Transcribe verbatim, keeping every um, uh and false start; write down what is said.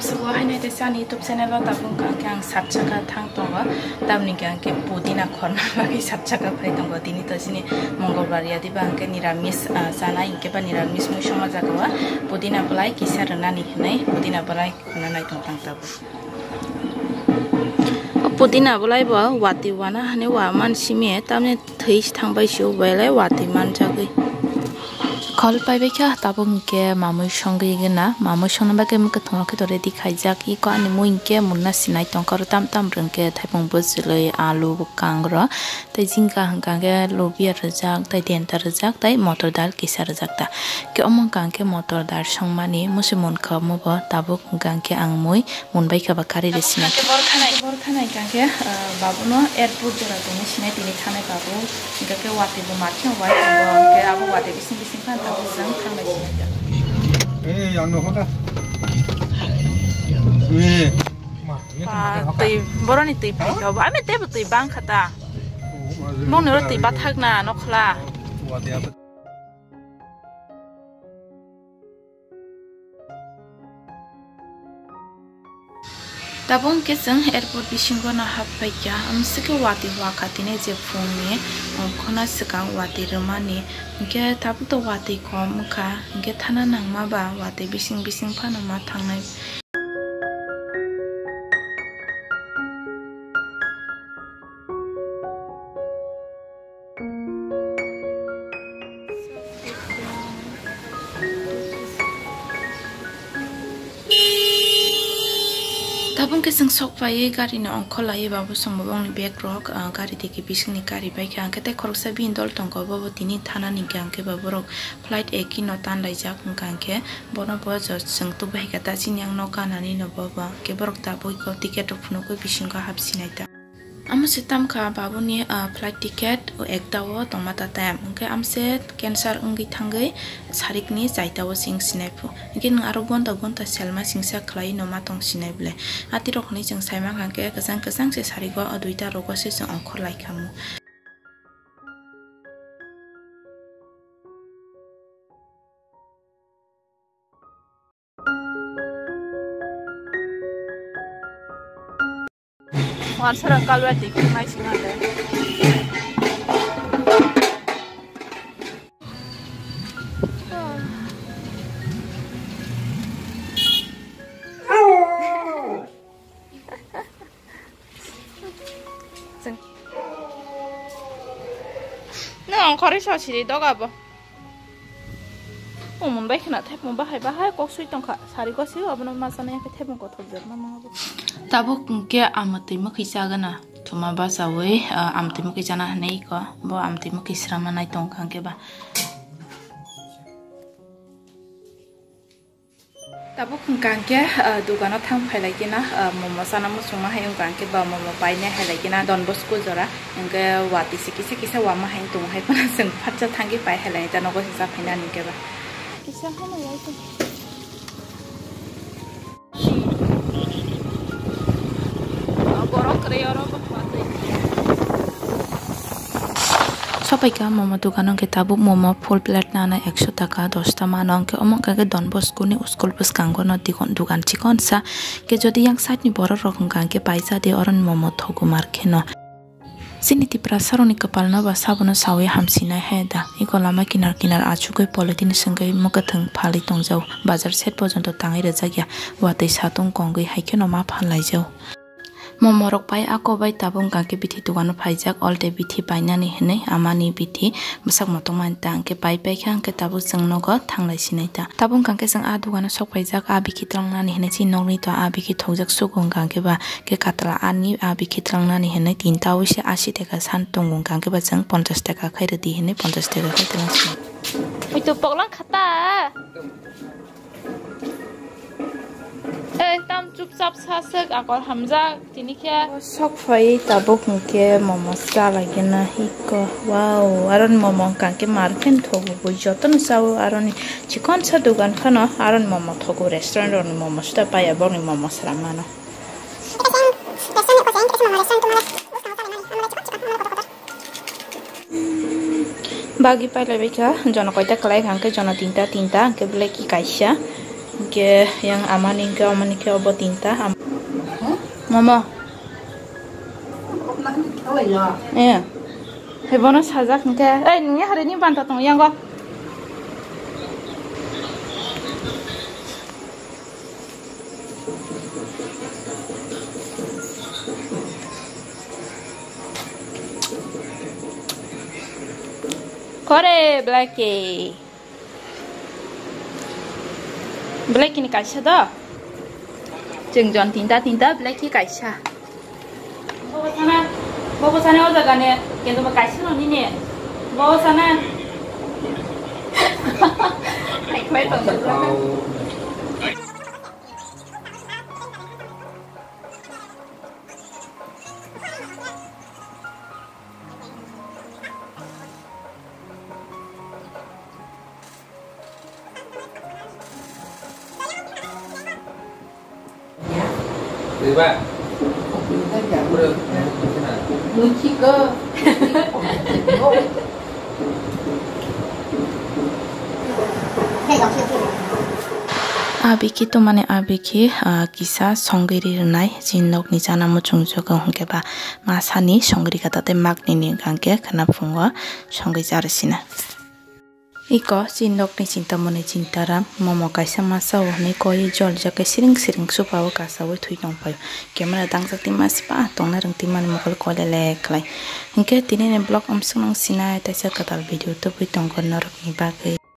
Sugo haino tei chani YouTube channel o tabuk wngkha khe ang sat chakha thang tongo, tamni hwnkhe ang khe pudina khorna bagwi sat chakha phai tongo. Tini to chini Mongolbar ya diba hwnkhe niramis, ah, chanai hwnkhe ba niramis mui songma jaga o pudina bwlai kisa rwnani hwnwi pudina bwlai khorna nai tong tang tabuk. O pudina bwlai bo watwi wana hwnwi wa man simi tamni thwi thangbai sio belai watwi manjagwi. Khol paibai kha tabuk hwnkhe mamui songwi gana, mamui songna bagwi mwkhwtwng rok khe to ready khaijak. Iko ani mui hwnkhe munna sinai tongkha oro tam tam rwngkhe thaipung bwchwlwi alu bwkang ro tei jingka hwnkha khe lubia rwjak tei denta rwjak tei motor dal kisa rwjak ta. Khe omo hwnkha khe motor dal songmani musi munkha omo bo tabuk hwnkha khe ang mui munbai kha ba kari rw sini. Bor khanai, bor khanai hwnkha khe, ah, babuno airport jora tongwi sinai tini thanai babu. Hwnkha khe watwi bo mat khe wai tongo, hwnkhe abo watwi bising bising phan tabuk jang thanglai sinai. Ei, ang nokho da. Ei. Ah, twi, boroni twi phai kha bo. Ami teibo twi bang kha ta. Bongni oro twi bathak na nokhla. Tabuk hwnkhe chwng airport bisingo no hap phaikha, amswkhe watwi wakha tini je phungni, um, khuna swkang watwi rwmani, hwnkhe tabuk to watwi kom wngkha, hwnkhe thana nangma ba watwi bising bising phano ma thangnai. Tabuk khe chwng sok phaiwi gari ni ongkhor laiwi babu chwng bo bongni bag rok, ah, gari digi bisingni gari bai kha, hwnkhe tei khoroksa bini dol tongo, bobo tini thana ni hwnkhe ba borok flight eki no tan laijak, hwnkha hwnkhe bono bo jo chwng tubui hai kha ta chini ang nok ganani no bobo, hwnkhe borok tabuk iko ticket rok phunukgwi bisingo hapsinai ta. Amo se tamkha babuni, ah, flight ticket o ekta o tongma ta time. Hwnkhe amse cancer wngwi thangwi sarikni chaita o chwng sinai phu. Hwnkhe nwng aro gonta gonta selma singsa khlai no ma tong sinai bwle. Atirok hwnwi chwng saima hwnkha hwnkhe kwchang kwchang se sarigo o duita rogo se chwng ongkhor lai kha mu. Wansarang kalwa twi khwnai singale. Nang khoroi so siri doga bo. Umon bai khna thepung bahai bahai kok sui tongkha. Sari go sui obono ma chana yakhe thepung kothok jor ma mango. Tabuk hwnkhe amtwi mwkhwi chagana. Thuma bachawi, ah, amtwi mwkhwi chana hinwi ko. Bo amtwi mwkhwi srama nai tongkha hwnkhe ba. Tabuk hwnkha hwnkhe, ah, dogano thang phailai khe na, ah, momo chana muchungma hai wngkha hwnkhe ba momo painai hai lai khe na Don Bosco jora hwnkhe watwi se kisa kisa wama hai tongo hai phano chwng phatsa thangwi pai hai lai ta nogo se cha phainani hwnkhe ba. Kisa hamya wai tong. Borok kwrwi oro. Sopaikha momo dogano hwnkhe tabuk momo full plate nana ekso taka dosta mano, hwnkhe omo hwnkha khe Don Bosco ni school bwskango no digon dogan chikonsa. Hwnkhe jodi yang side ni borok rok hwnkha hwnkhe paisa de oroni momo thogo mar kheno. Chini Tiprasa rokni kwpal no ba sabono sawi hamsinai hai da. Eko lama kinar kinar achugwi polythene swngwi mwkhwtwng phalwi tongjao. Bazar side porjonto tangwi rwjakya. Watwi satung kongwi hai kheno ma phallaijao. Momorok pai ako bai tabuk hwnkha khe bithi dogano phaijak, already bithi painani hinwi amani bithi bwsak motokma ta hwnkhe pai paikha, hwnkhe tabuk chwng nogo thanglai sinai ta. Tabuk hwnkha khe chwng a dogano sok phaijak, a bithi twlangnani hinwi chini nokni to a bithi thokjak sugo hwnkha khe ba khe katla ani a bithi twlangnani hinwi tinta oise asi taka san tongo hwnkha khe ba chwng ponchas taka khai rwdi hinwi ponchas taka khai twlang sinai. Oi to poklang khata. Ei, tam chupchap sa swk, akol hamjak, tini khe. Sok phai tabuk hwnkhe momo cha lai gana hiko. Wow, aron momo hwnkha khe mar khe thogo bui jotono chao aroni chikon sa dogan phano aron momo thogo restaurant rokni momo sita paya borokni momo sra mano. Bagi pailaibaikha, jono koita kwlai kha, hwnkhe jono tinta, tinta, hwnkhe belai ki kaisa, Ke yang amani ke, amani ke obo tinta. Am-, momo. Eh. Hebono sajak hingke. Eh, nungya hari ni banta tong yango. Kore, Blackie. Blackie ni kaisa do. Chwng jon tinta tinta, Blackie kaisa. Bobo sana, bobo sana o jaga ni, kintu bo kaisa no nini. Bobo sana. Hai, khwlai tong. Abikhe tomani abikhe, ah, kisa songwi ri rwnai, chini nokni chana muchung jogo hwnkhe ba masani songwi rika, tate maknini hwnkhe khwna phungo songwi cha rwsina. Iko chini nokni chinta mwnwi chintaram, momo kaisa masa o hwnwi koi joljak khe siring siring supa o kasaui thwi tongphai. Camera dangjak twi masa ba tongna rwng twi mani mokol kole le khlai. Hinkhe tini ni vlog amswk nang sinai, taisa kwtal video tubui tongo norokni bagwi.